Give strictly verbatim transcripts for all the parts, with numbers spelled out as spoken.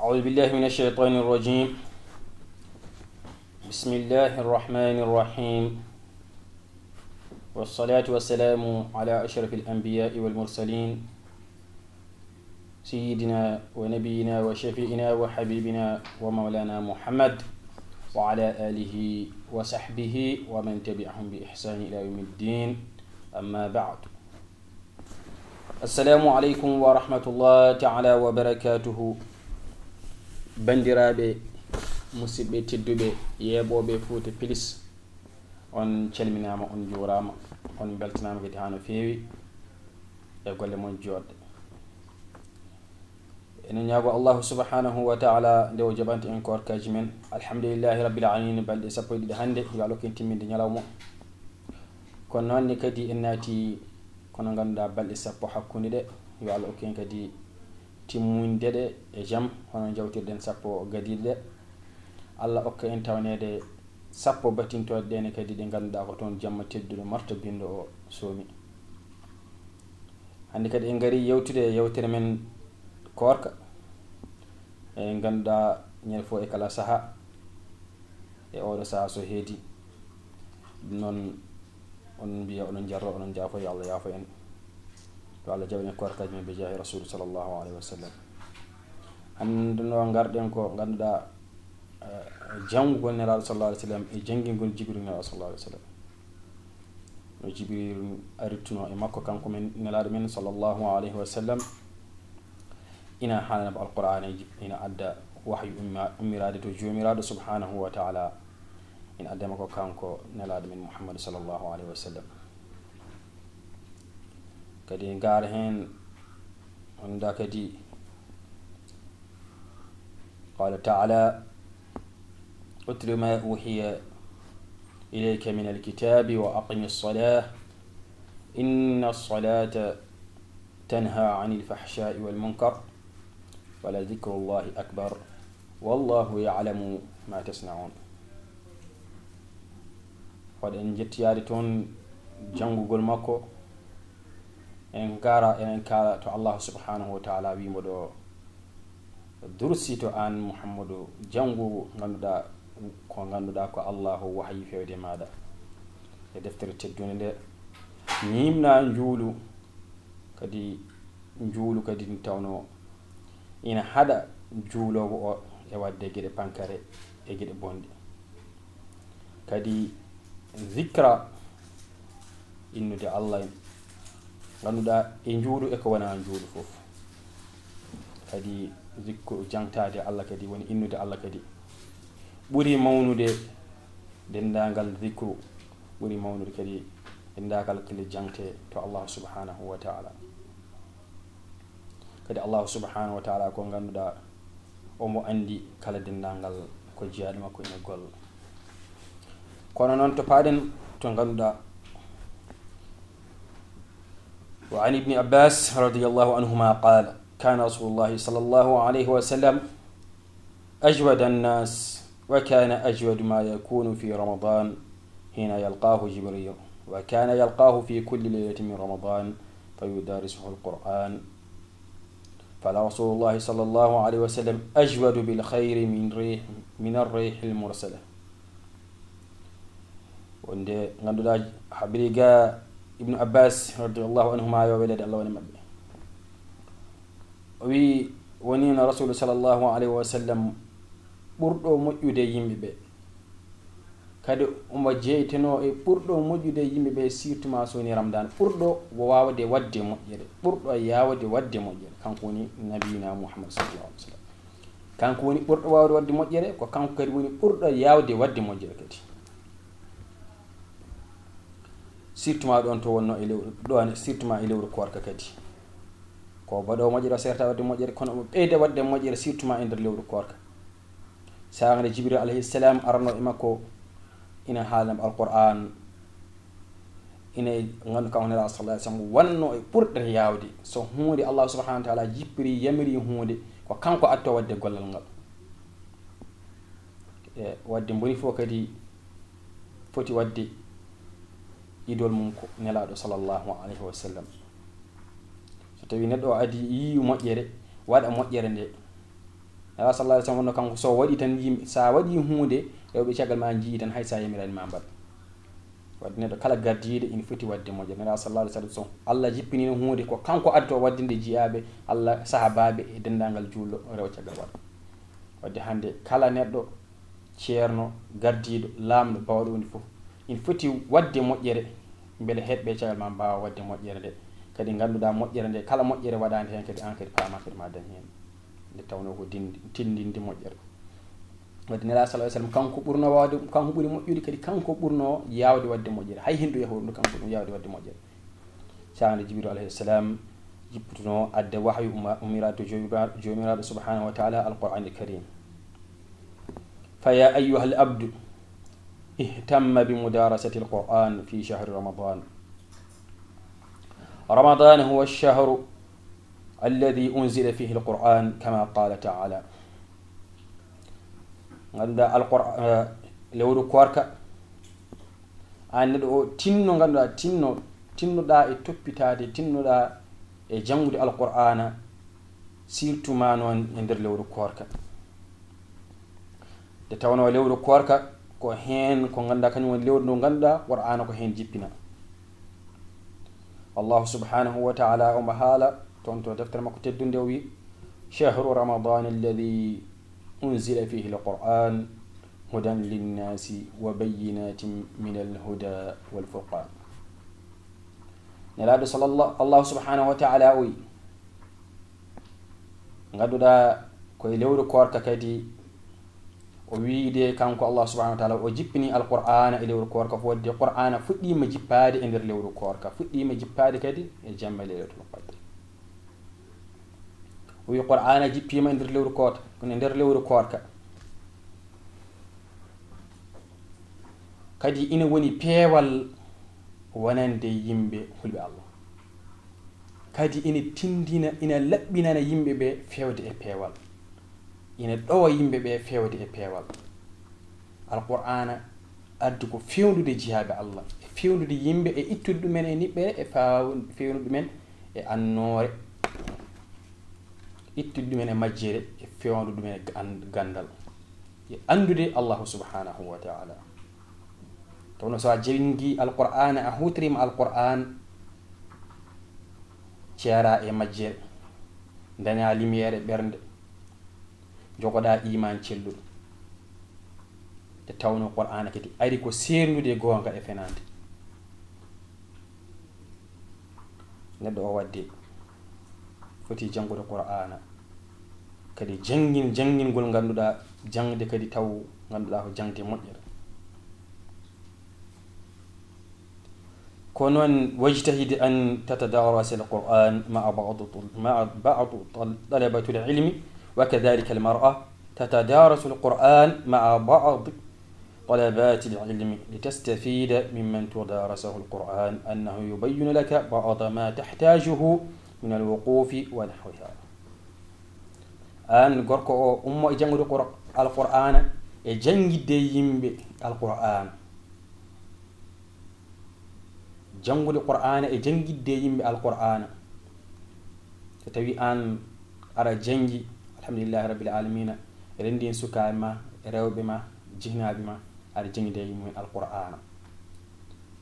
أعوذ بالله من الشيطان الرجيم. بسم الله الرحمن الرحيم. والصلاة والسلام على أشرف الأنبياء والمرسلين، سيدنا ونبينا وشفيعنا وحبيبنا ومولانا محمد، وعلى آله وصحبه ومن تبعهم بإحسان إلى يوم الدين. أما بعد. Assalamu aleykum wa rahmatullah ta'ala wa barakatuhu. Banndiraaɓe, musidɓe tedduɓe, yeeɓooɓe Fuuta Pilis, on calminaama, on njuuraama, on mbeltanaama kadi haa no feewi e golle mon jooɗɗe. Enen ñaago Allahu subhanahu wa ta'ala nde o jaɓanta en koorkaaji men. Alhamdulillahi rabbil alamin, balɗe sappo e ɗiɗi hannde, yo Allah okku en timminde ñalawma. Kono noon ne kadi en naati kono ngannduɗaa balɗe sappo hakkunde ɗe, yo Allah okku en kadi timmunde ɗe e jam, hono njawtirɗen sappo gadiiɗe ɗe. Allah okka en tawneede sappo batintooɗe ɗe ne kadi ɗe ngannduɗaa ko toon jamma tedduɗo marto binndo o soomi. Hannde kadi en ngari yewtude e yewtere men koorka, e ngannduɗaa ñande fof e kala saha, e oɗo saha so heedi, ɗum noon on mbiya, onon jarro, onon jaafo, yo Allah yaafo en. Yo Allah jaɓan en koorkaaji men be jaahi Rasul sallallahu alaihi wasallam. Hannde no ngarɗen ko ngannduɗaa, eh, janngugol Nelaaɗo sallallahu alaihi wasallam e janngingol Jibril Nelaaɗo sallallahu alaihi wasallam. No Jibril arittuno e makko kanko men Nelaaɗo men sallallahu alaihi wasallam, ina haalana mo Alqur'aaneeji, ina adda wahyu umma-, ummiraade to Joomiraaɗo subhanahu wa ta'ala, ina adda makko kanko Nelaaɗo men Muhammad sallallahu alaihi wasallam. Kadi ngaar heen, on da kadi, qala ta'ala, اتل ما أوحي إليك من الكتاب وأقم الصلاة إن الصلاة تنهى عن الفحشاء والمنكر ولذكر الله أكبر والله يعلم ما تصنعون. Waɗen njettiyaade toon janngugol makko. En ngaara, enen kaala to Allah subhanahu wa ta'ala wiimo ɗo, dursi to aan Muhammadu, janngu ngannduɗaa ko, ngannduɗaa ko Allahu wahayi fewde maaɗa e deftere teddunde nde. Ñiimna njuulu kadi, njuulu kadi nde tawnoo ina haɗa juuloowo o e waɗde geɗe pankare e geɗe bonɗe. Kadi zikra, innude Allah en, ngannduɗaa e njuulu e ko wonaa njuulu fof. Kadi zikru, jaŋtaade Allah kadi woni innude Allah kadi ɓuri mawnude denndaangal zikru, ɓuri mawnude kadi denndaangal kadi jaŋte to Allah subhanahu wa ta'ala. Kadi Allah subhanahu wa ta'ala ko ngannduɗaa omo anndi kala denndaangal ko jeyaaɗo makko ina golla. Kono noon to paaɗen to ngannduɗaa, وعن ابن عباس رضي الله عنهما قال كان رسول الله صلى الله عليه وسلم أجود الناس وكان أجود ما يكون في رمضان حين يلقاه جبريل وكان يلقاه في كل ليلة من رمضان فيدارسه القرآن فلرسول الله صلى الله عليه وسلم أجود بالخير من ريح، من الريح المرسلة. Wonde ngannduɗaa, habri ga Ibnu Abbas radiyallahu anhuma, yo welede Allah wone maɓɓe, o wi wonino Rasulu sallallahu alaihi wa sallam ɓurɗo moƴƴude yimɓe ɓe. Kadi omo jeytenoo e ɓurɗo moƴƴude yimɓe ɓe, surtout ma so woni Ramadan, ɓurɗo waawde waɗde moƴƴere, ɓurɗo yaawde waɗde moƴƴere, kanko woni Nabiyuna Muhammad sallallahu alaihi wa sallam. Kanko woni ɓurɗo waawde waɗde moƴƴere, ko kanko kadi woni ɓurɗo yaawde waɗde moƴƴere kadi. Surtout ma ɗoon to wonno e lewru, ɗoon surtout ma e lewru koorka kadi. Ko baɗoowo moƴƴere o serta waɗde moƴƴere, kono omo ɓeyda waɗde moƴƴere surtout ma e nder lewru koorka. Saanga nde Jibril alayhi salam arano e makko, ina haalna mo Alqur'aan, ina nganndu kanko Nelaaɗo sallallahu alaihi wa sallam wonno e ɓurɗo yaawde. So huunde Allah subhanahu wa ta'ala jippiri, yamiri huunde, ko kanko atto waɗde gollal ngal. E waɗde mboni fof kadi foti waɗde idol mum ko Nelaaɗo sallallahu alaihi wa sallam. So tawi neɗɗo o adi, yii moƴƴere, waɗa moƴƴere nde, Nela sallallahu alaihi wasallam wonno kanko, so waɗi tan yimɓe, sa waɗi hunde, rewɓe caggal ma njii tan, hay sa yamirani ma mbaɗ. Wadde neɗɗo kala gardiiɗo ina foti waɗde moƴƴere. Nela sallallahu alaihi wasallam, so Allah jippinino hunde, ko kanko addoto waɗde nde jiyaaɓe Allah, sahaabaaɓe e denndaangal juulɗo rewa caggal waɗa. Wadde hannde kala neɗɗo, ceerno, gardiiɗo, laamɗo, bawɗo woni fof, ina foti waɗde moƴƴere, mbele heɗɓe caggal ma mbaawa waɗde moƴƴere nde. Kadi ngannduɗaa moƴƴere nde, kala moƴƴere waɗaande heen kadi, aan kadi paama kadi ma dañ heen. Nde tawnoo ko dindi, tindinde moƴƴere. Wadde Nelaaɗo sallallahu alaihi wasallam, kanko ɓurnoo waawde, kanko ɓuri moƴƴude, kadi kanko ɓurnoo yaawde waɗde moƴƴere. Hay hindu yahuudu ndu, kanko ɗum yaawde waɗde moƴƴere. Saanga nde Jibril alayhi salam jipputunoo adda wahyu uma-, umiraaɗo Joomiraaɗo, Joomiraaɗo subhanahu wa taala, Alqur'aanil Karim. فيا أيها العبد، اهتم بمدارسة القرآن في شهر رمضان. رمضان هو الشهر الذي أنزل فيه القرآن، كما قال تعالى. Ngannduɗaa Alqur'aan, eh, lewru koorka, aan neɗɗo o, tinno, ngannduɗaa, tinno, tinnoɗaa e toppitaade, tinnoɗaa e janngude Alqur'aana, surtout ma noon e nder lewru koorka. Nde tawnoo lewru koorka ko heen, ko ngannduɗaa, kañum woni lewru ndu ngannduɗaa Qur'aana ko heen jippina. Allahu subhanahu wa taala omo haala toon to deftere makko teddunde, o wi: شهر رمضان الذي أنزل فيه القرآن هدى للناس وبينات من الهدى والفرقان. Nelaaɗo sallallahu, Allahu subhanahu wa taala o wi, ngannduɗaa ko e lewru koorka kadi, o wiide kanko Allah subhanahu wa taala, o jippini Alqur'aana e lewru koorka, ko waɗde Qur'aana fuɗɗiima jippaade e nder lewru koorka, fuɗɗiima jippaade kadi e jamma Laylatul Qadr. O wi Qur'aana jippiima e nder lewru koorka, kono e nder lewru koorka. Kadi ina woni peewal wonande yimɓe hulɓe Allah. Kadi ina tindina, ina laɓɓinana yimɓe ɓe feewde e peewal. Ina ɗowa yimɓe ɓe feewde e peewal. Alqur'aana addi ko fewndude jiyaaɓe Allah, e fewndude yimɓe, e ittude ɗumen e niɓɓere, e faw-, fewndude ɗumen e annoore, ittude ɗumen e majjere, e fewndude ɗumen e gan-, ganndal, e anndude Allahu subhanahu wa taala. Kono so a janngi Alqur'aana, a huutoriima Alqur'aan, ceeraa e majjere, ndañaa lumière e ɓernde, njogoɗaa iimaan celluɗo. Nde tawnoo Qur'aana kadi ari ko seerndude goonga e fenaande. Neɗɗo o waɗde foti janngude Qur'aana, kadi janngin, janngingol ngannduɗaa, jaŋde kadi taw ngannduɗaa ko jaŋde moƴƴere. Ko noon, واجتهد أن تتدارس القرآن مع بعض طل-، مع بعض طل-، طلبة العلم، وكذلك المرأة تتدارس القرآن مع بعض طلبات العلم لتستفيد ممن تدارسه القرآن أنه يبين لك بعض ما تحتاجه من الوقوف ونحوها. Aan gorko o, ummo e janngude Qur-, Alqur'aana, e janngidde yimɓe Alqur'aana. Janngude Qur'aana e janngidde yimɓe Alqur'aana. So tawi aan aɗa janngi, alhamdulillahi rabbil alamina, renndin sukaaɓe ma, rewɓe ma, jihnaaɓe ma, aɗa jannginde e mumen Alqur'aana.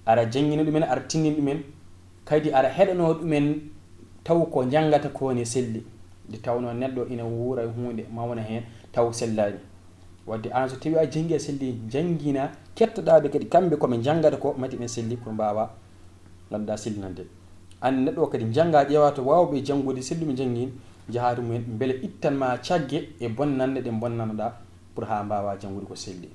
Aɗa janngina ɗumen, aɗa tinndina ɗumen, kadi aɗa heɗanoo ɗumen taw ko njanngata ko ne selli. Nde tawnoo neɗɗo ina wuura e huunde mawna heen taw sellaani. Wadde aan so tawi a janngi a selli, janngina kettoɗaaɓe kadi kamɓe ko ɓe njanngata ko mati ɓe selli pour mbaawa ngannduɗaa sellinande. Aan neɗɗo o kadi njannga ƴeewa to waawɓe janngude selluɓe njanngin, njahaa to mumen mbele ittan ma cagge e bonnande ɗe bonnanoɗaa pour haa mbaawa janngude ko selli.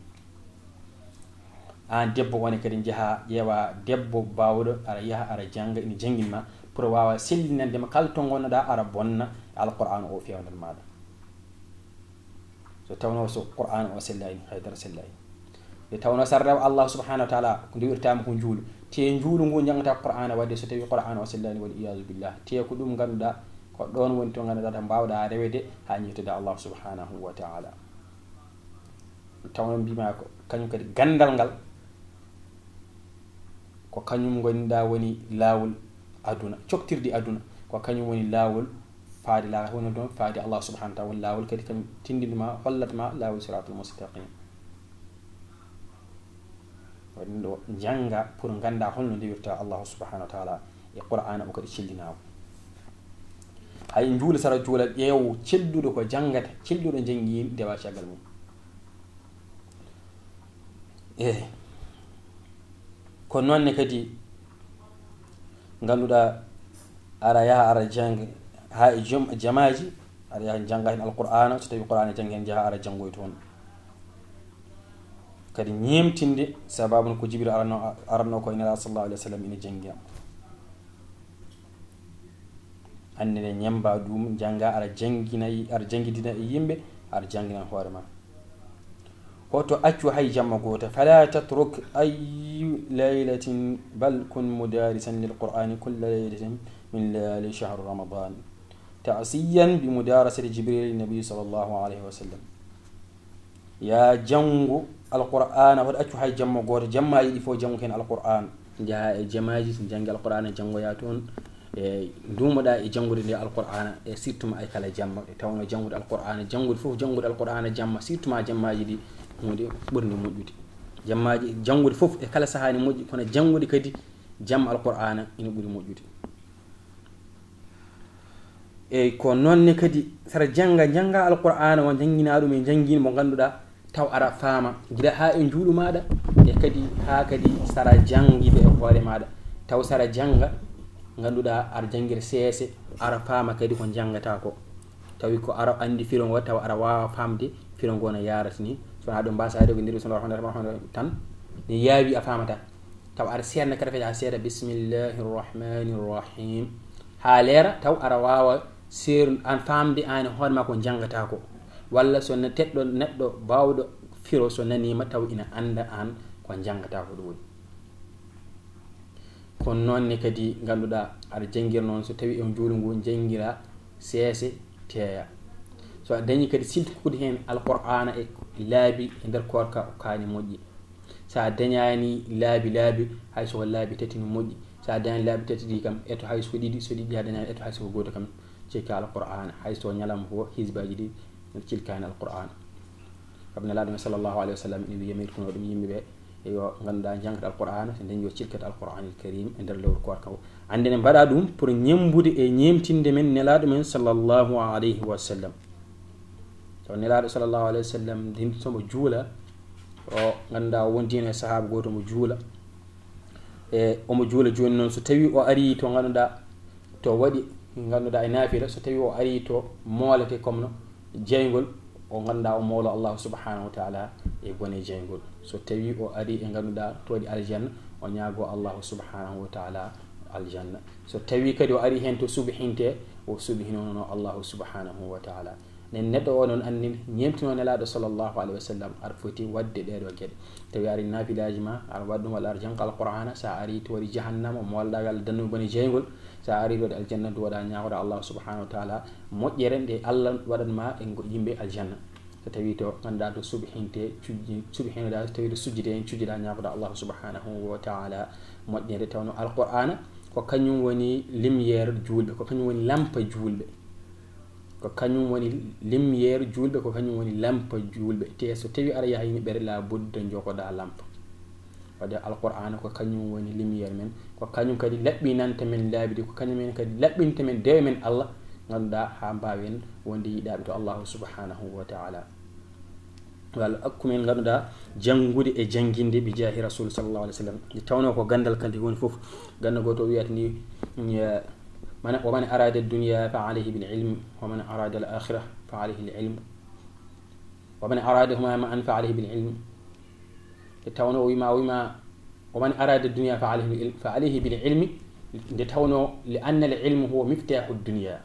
Aan debbo o ne kadi njahaa ƴeewa debbo baawɗo, aɗa yaha aɗa jannga ina janngin ma pour waawa sellinande ma kala to ngonnoɗaa aɗa bonna Alqur'aana o feewndere maaɗa. So tawnoo so Qur'aana o sellaani, haydara sellaani. Nde tawnoo so a rewa Allah subhanahu wa taala, ko nduwirtaama ko njuulu. Te njuulu ngu njanngata Qur'aana, wadde so tawi Qur'aana o sellaani, wal iyaazu billah. Te ko ɗum ngannduɗaa, ko ɗoon woni to ngannduɗaa to mbaawɗaa rewede haa njettida Allah subhanahu wa taala. Tawnoo mbiima ko kañum kadi ganndal ngal, ko kañum ngonɗaa woni laawol aduna, coktirdi aduna, ko kañum woni laawol faade laawol, woni ɗon faade Allah subhanahu wa taala, woni laawol kadi kañum tindinma, hollatma laawol siratul mustaqim. Waɗi ɗo jannga pour ngannda holno ndewirta Allah subhanahu wa taala e Qur'ana o kadi cellinawo. Hay njuula sara juula ƴeew celluɗo ko janngata, celluɗo janngi ndewa caggal mum. E ko noon ne kadi ngannduɗaa ara yaha ara jannga haa e jom jamaaji, ara yaha jannga heen Alqur'aana, so tawi Qur'aana janngi heen, njaha ara janngoy toon. Kadi ñeemtinde sababu ko Jibril aranno, aranno ko e Nelaaɗo sallallahu alayhi wa sallam ina janngi. Hannde ne ñemmba ɗum, jannga, ara janngina, ara janngidina e yimɓe, ara janngina hoore ma. Hoto accu hay jamma gooto. Fala tatruk ayyu laylatin bal kun mudarisan lil Qur'ani kulla laylatin min layali shahru Ramadan. Ta'siyan bi mudarasati Jibril lin Nabi sallallahu alayhi wa sallam. Ya janngu Alqur'aana, hoto accu hay jamma gooto. Jammaaji ɗi fof janngu heen Alqur'aana. Njaha e jamaaji, so janngi Alqur'aana, janngoya toon. E nduumoɗa e janngude nde Alqur'aana, e surtout ma e kala jamma. E tawno janngude Alqur'aana, janngude fof janngude Alqur'aana jamma, surtout ma jammaaji ɗi, huunde ɓurnde moƴƴude. Jammaaji, janngude fof e kala sahaa ne moƴƴi, kono janngude kadi jamma Alqur'aana ina ɓuri moƴƴude. Eyyi, ko noon ne kadi, sara jannga, jannga Alqur'aana o, janngina ɗum e janngin mo ngannduɗaa, taw ara faama, gila haa e njuuɗu maaɗa, e kadi haa kadi sara janngiiɓe e hoore maaɗa, taw sara jannga, ngannduɗaa, ara janngir seese, ara faama kadi ko njanngata ko. Tawi ko ara anndi firo ngo, taw ara waawa faamde firo ngo no yaarata ni. So wonaa ɗum, mbaasaa rewde nder bismillahir rahmanir rahim tan, ne yaawi a faamata. Taw aɗa seerna kadi, feti a seera bismillahi rrahmani rrahim. Haa leera, taw aɗa waawa seer-, an faamde aan e hoore ma ko njanngata ko. Walla so ne-, teɗɗo neɗɗo baawɗo firo, so naniima, taw ina annda aan ko njanngata ko ɗum woni. Kono noon ne kadi ngannduɗaa aɗa janngira noon, so tawi on juulu ngu janngira seese teeya. So a dañi kadi siltukude heen Alqur'aana e laabi e nder koorka, ko kaani moƴƴi. So a dañaani laabi, laabi, hay so ko laabi tati no moƴƴi. So a dañaani laabi tati ɗi kam, eto hay so ko ɗiɗi, so ɗiɗi a dañaani, eto hay so ko gooto kam, cikka Alqur'aana. Hay so ñalawma ko hizbaaji ɗi cilkaani Alqur'aana. Sabu Nelaaɗo men sallallahu alayhi wa sallam ina wiya, meɗi kono ɗum yimɓe ɓe, yo ngannduɗaa jangata Alqur'aana, so dañi yo cilkat Alqur'aanil Kariim e nder lewru koorka o. Annde ne mbaɗa ɗum pour ñemmbude e ñeemtinde men Nelaaɗo men sallallahu alayhi wa sallam. So Nelaaɗo sallallahu alayhi wa sallam, din somo juula, o ngannduɗaa o wondiino e sahaaba gooto mo juula. E omo juula jooni noon, so tawi o ari to ngannduɗaa to waɗi, ngannduɗaa e naafila, so tawi o ari to moolete comme no jeyngol, o ngannduɗaa o moolo Allahu subhanahu wa taala e bone jeyngol. So tawi o ari e ngannduɗaa to waɗi aljanna, o ñaago Allahu subhanahu wa taala aljanna. So tawi kadi o ari heen to subhinte, o subhinono Allahu subhanahu wa taala. Nden neɗɗo o noon anndi ñeemtino Nelaaɗo sallallahu alayhi wa sallam, aɗa foti waɗde ɗee ɗoo geɗe. Tawi ari naafilaaji ma, aɗa waɗa ɗum walla aɗa jannga Alqur'aana, so a ari to waɗi jahannama, moolɗaa e Allah dannuɓe bone jeyngol, so a ari to waɗi aljanna, duwoɗaa ñaagoɗaa Allah subhanahu wa taala moƴƴere nde Allah waɗan ma e ngo-, yimɓe aljanna. So tawi to ngannduɗaa to subhinte, cujji-, subhinoɗaa, so tawi to sujjide en cujjiɗaa ñaagoɗaa Allah subhanahu wa taala moƴƴere. Tawno Alqur'aana ko kañum woni lumière juulɓe, ko kañum woni lampa juulɓe. Ko kañum woni lumière juulɓe, ko kañum woni lampa juulɓe. Te so tawi aɗa yaha e niɓɓere, la budda jogoɗaa lampa. Wadde Alqur'aana ko kañum woni lumière men, ko kañum kadi laɓɓinanta men laabi ɗi, ko kañum en kadi laɓɓinta men dewe men Allah, ngannduɗaa, haa mbaawen wonde yiɗaaɓe to Allahu subhanahu wa taala. Yo Allah okku men, ngannduɗaa, janngude e jannginde bi jaahi Rasul sallallahu alayhi wa sallam. Nde tawnoo ko ganndal kadi woni fof. Ganndal gooto o wiyata ni, eh, man, wa man arada dunya fa alayhi bil ilm, wa man arada al akhirah fa alayhi al ilm, wa man aradahuma ma'an fa alayhi bil ilm. Nde tawnoo o wima, o wima, wa man arada dunya fa alayhi bil ilm, fa alayhi bil ilmi, nde tawnoo li anna al ilma huwa miftahu dunya.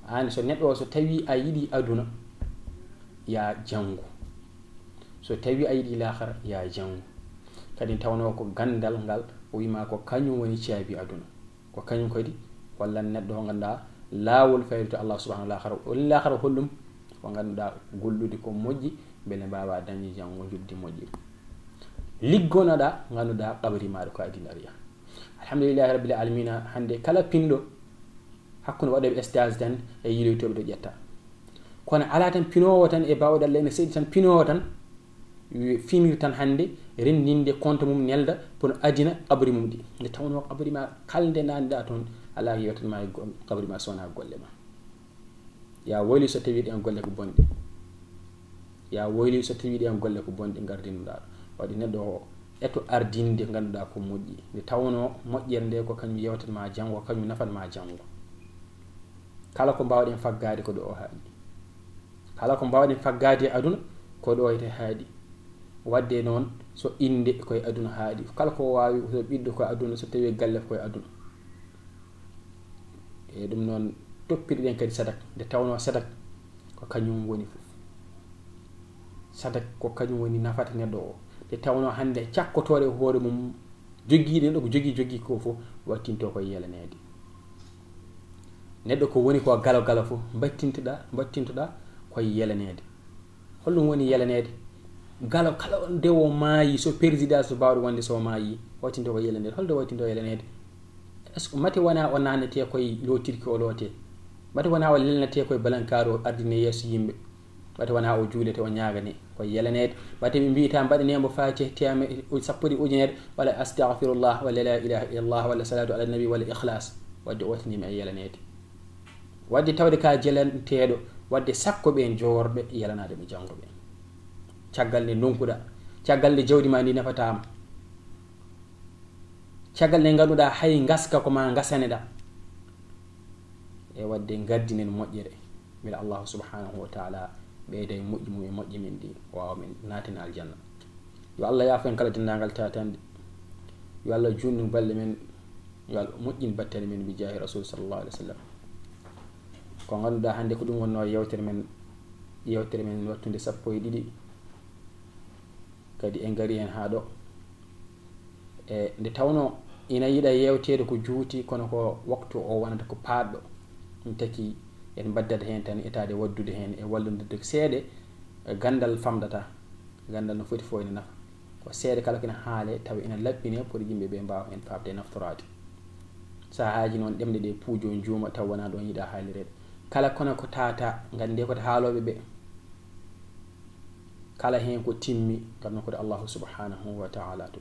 Aan, so neɗɗo o, so tawi a yiɗi aduna, ya janngu. So tawi a yiɗi laakhara, ya janngu. Kadi tawnoo ko ganndal ngal, o wima ko kañum woni caabi aduna. Ko kañum kadi wallan neɗɗo o ngannduɗaa laawol fayde to Allah subhanahu wa taala. Laakhara, o laakhara hollum ko ngannduɗaa gollude ko moƴƴi, mbele mbaawa dañde janngo njuɓdi moƴƴi. Liggonoɗaa, ngannduɗaa qabri maaɗa ko adii aɗa yaha. Alhamdulillahi rabbil alamina, hannde kala pinɗo Hakkunde waɗooɓe stage tan e yiiloytooɓe ɗo ƴetta. Kono alaa tan pinoowo tan e baawɗe Allah ene seeɗi tan pinoowo tan finir tan hannde renndinde compte mum nelda pour adina qabri mum ɗi. Nde tawnoo qabri ma kala nde nanɗa toon alaa yewtan ma e go- qabri ma sona golle ma. Ya waylu so tawi ɗen golle ko bonɗe. Ya waylu so tawi ɗen golle ko bonɗe ngardinɗa. Waɗi neɗɗo o eto ardinde ngannduɗa ko moƴƴi. Nde tawnoo moƴƴere nde ko kañum yewtan ma janngo, ko kañum nafan ma janngo. Kala ko mbawɗen faggaade ko ɗo o haaɗi. Kala ko mbawɗen faggaade e aduna ko ɗo ete haaɗi. Wadde noon so innde koye aduna haaɗi. Kala ko waawi so ɓiɗɗo koye aduna, so tawi galle koye aduna. E ɗum noon toppiriɗen kadi sadak, nde tawnoo sadak ko kañum woni fof. Sadak ko kañum woni nafata neɗɗo o. Nde tawnoo hannde cakkotooɗo e hoore mum jogiiɗo neɗɗo ko jogii jogii ko fof wattinto koye yelaneede. Neɗɗo ko woni ko galo galo fof mbattintoɗa mbattintoɗa koye yelaneede. Holɗum woni yelaneede? Galo kala nde o maayi so président so baawɗo wonde so maayi wattinto ko yelaneede. Holde wattinto yelaneede? Est-ce que mate wona o naannete koye lootirki o loote? Mate wona o lelnete koye balankaaru o ardine yeeso yimɓe? Mate wona o juulete o ñaagane koye yelaneede? Mate ɓe mbiyata mbaɗanemo faatiha teme sappo ɗi ujunere walla astahfirullah walla la ilaha illallah walla salatu ala nabi walla ikhlas? Wadde o wattinima e yelaneede. Wadde tawde ka jelanteeɗo wadde sakko ɓeen joworɓe yelanaade mo janngo ɓeen. Caggal nde ndonkuɗa, caggal nde jawdi ma ndi nafataama, caggal nde ngannduɗa hay ngaska ko ma ngasaneɗa. E wadde ngaddinen moƴƴere mbele Allahu subhanahu wa taala ɓeyda e moƴƴi mum e moƴƴi men ɗi waawa men naaten aljanna. Yo Allah yaafo en kala denndaangal tatanɗe. Yo Allah juutnu balɗe men. Yo Allah moƴƴin battane men bi jaahi rasul sallallahu alaihi wasallam. Ko ngannduɗaa hannde ko ɗum wonnoo yewtere men, yewtere men wattunde sappo e ɗiɗi. Kadi en ngari heen haa ɗo. E nde tawnoo ina yiɗa yewteede ko juuti kono ko waktu o wonata ko paaɗɗo. Ɗum taki en mbaddata heen tan etaade waddude heen e wallondirde seeɗa e ganndal famɗata. Ganndal no foti fof ene nafa. Ko seeɗa kala ko ina haale tawa ina laɓɓine pour yimɓe ɓe mbaawa heen faabde e naftoraade. Sahaaji noon ɗemɗe ɗe puujo njuuma taw wonaa ɗoon yiɗa haalireede. Kala kono ko tata nganndee ko haalooɓe ɓe. Kala heen ko timmi nganndon ko Allahu subhanahu wa taala to.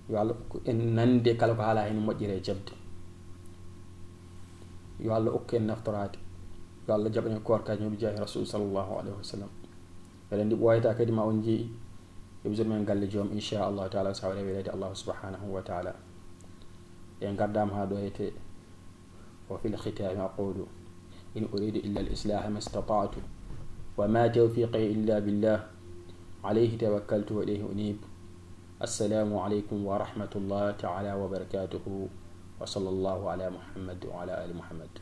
Yo Allah okku en nande kala ko haala heen moƴƴere e jaɓde. Yo Allah okku en naftoraade. Yo Allah jaɓan en koorkaaji mum bi jaahi rasul sallallahu alaihi wasallam. Eɗen ndi ɓooyata kadi ma on njii episode men galle joom inchallahu taala so hawre weleede Allahu subhanahu wa taala. En ngardaama haa ɗo hete. وفي الختام أقول إن أريد إلا الإصلاح ما استطعت وما توفيقي إلا بالله عليه توكلت وإليه أنيب. السلام عليكم ورحمة الله تعالى وبركاته وصلى الله على محمد وعلى آل محمد.